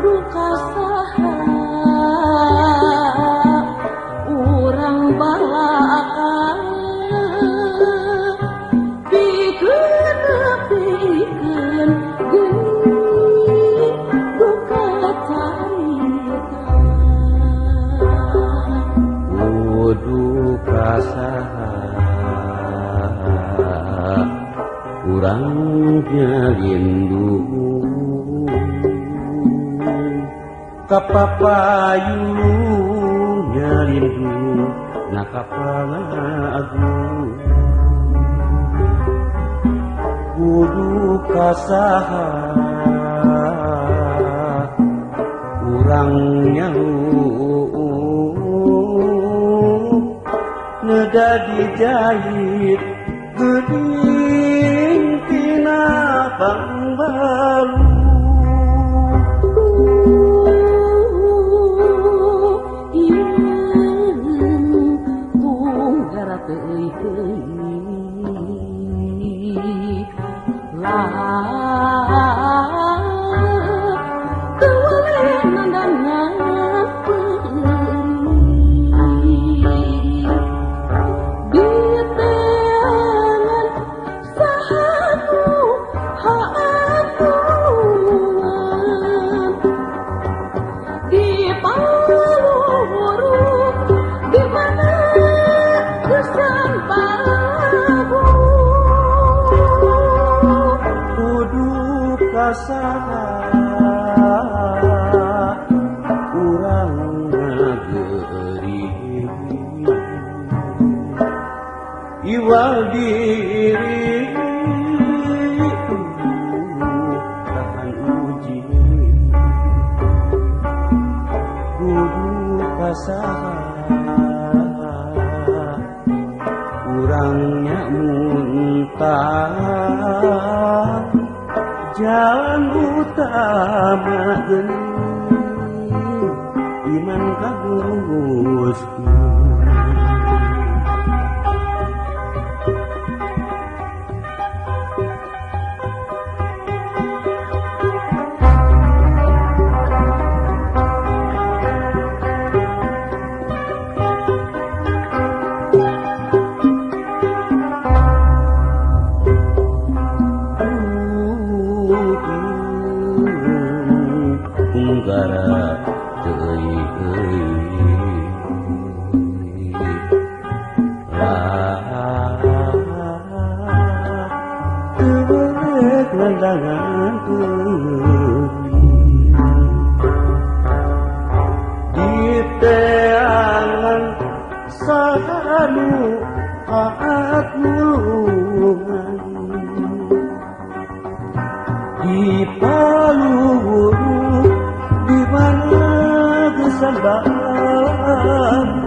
Duka saha urang balaka pikeun pikeun geuning duka carita duka saha urang nyarindu kapapayu nyarindu na kapalagu kudu kasaha urang nyaru neda dijahit geuning tina pangbalu. Urang ngageri iwal diri tahan uji kudu kasaha urangnya muntah jalan utama geuning iman ka Gusti. Gara teuy euy lah teu beuleuh landangan teuing diteangan sanu haat mulungan di paluhur di mana gesan bambu.